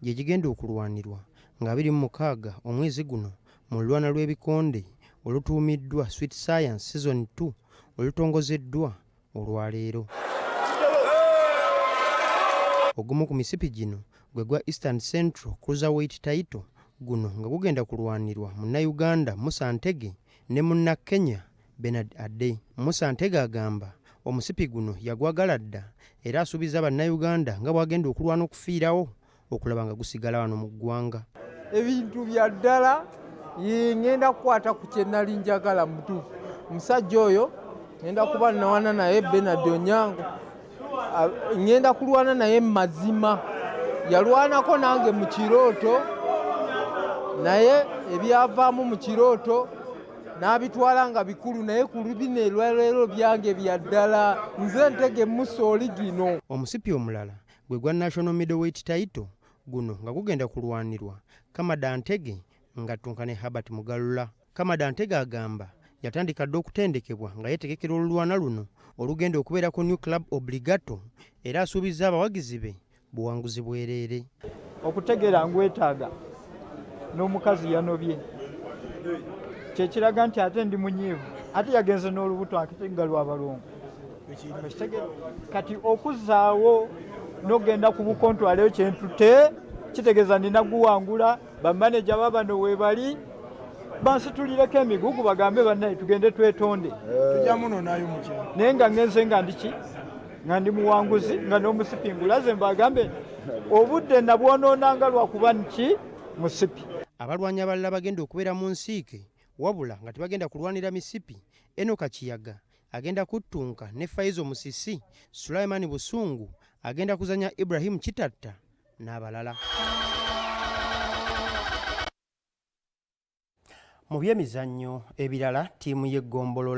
gye gigenda okulwanirwa nga 26 omwezi guno mu lulwana lw'ebikonde olutuumiddwa Sweet Science Season 2 olutongozeddwa olwaleero. Ogumu ku misipi gino gwe gwa Eastern Central Cruiserweight Title guno nga gugenda kulwanirwa Munnayuganda Musa Ntege ne Munnakenya Bernard Ade. Musa Ntege agamba omusipi guno yagwagala dda era asuubizza Bannayuganda nga bw'agenda okulwana okufiirawo okulaba nga gusigala wano mu ggwanga. Ebintu bya ddala ngenda kukwata ku kye nali njagala mutuufu. Omusajja oyo ngenda kuba nawana naye Bernard Onyango, ngenda kulwana naye mazima. Yalwanako nange mu kirooto naye ebyavaamu mu kirooto n'abitwala nga bikulu, naye ku bino olwaleero byange bya ddala nze Ntege Musa oli gino. Omusipi omulala gwe gwa National Middleweight Title guno nga gugenda kulwanirwa Kamada Ntege ng'attunka ne Herbert Mugalula. Kamada Ntege agamba yatandika dda okutendekebwa nga yeetegekera olulwana luno olugenda okubeera ku New Club Obligato era asuubizza abawagizi be buwanguzi bwereere. Okutegeera ngwetaaga n'omukazi yanobye kyekiraga nti ate ndi munyiivu, ate yagenze n'olubuto ate nga lwa balongo. Kati okuzzaawo n'okugenda ku bukontwaleyo kyentute kitegeeza nina guwangula. Bamaneja babano webali bansitulireko emigugu bagambe bannaye tugende twetonde, naye nga ngenze nga ndiki nga ndi muwanguzi nga n'omusipi ngulaze mbagambe obudde nabwonoonanga lwakuba nki musipi. Abalwanyi abalala bagenda okubeera mu nsiike wabula nga tebagenda kulwanira misipi. Enoka Kiyaga agenda kuttunka ne Faizo Musisi, Sulaiman Busungu agenda kuzannya Ibrahim Kitatta n'abalala. Mu byemizannyo ebirala, ttiimu y'eggombolola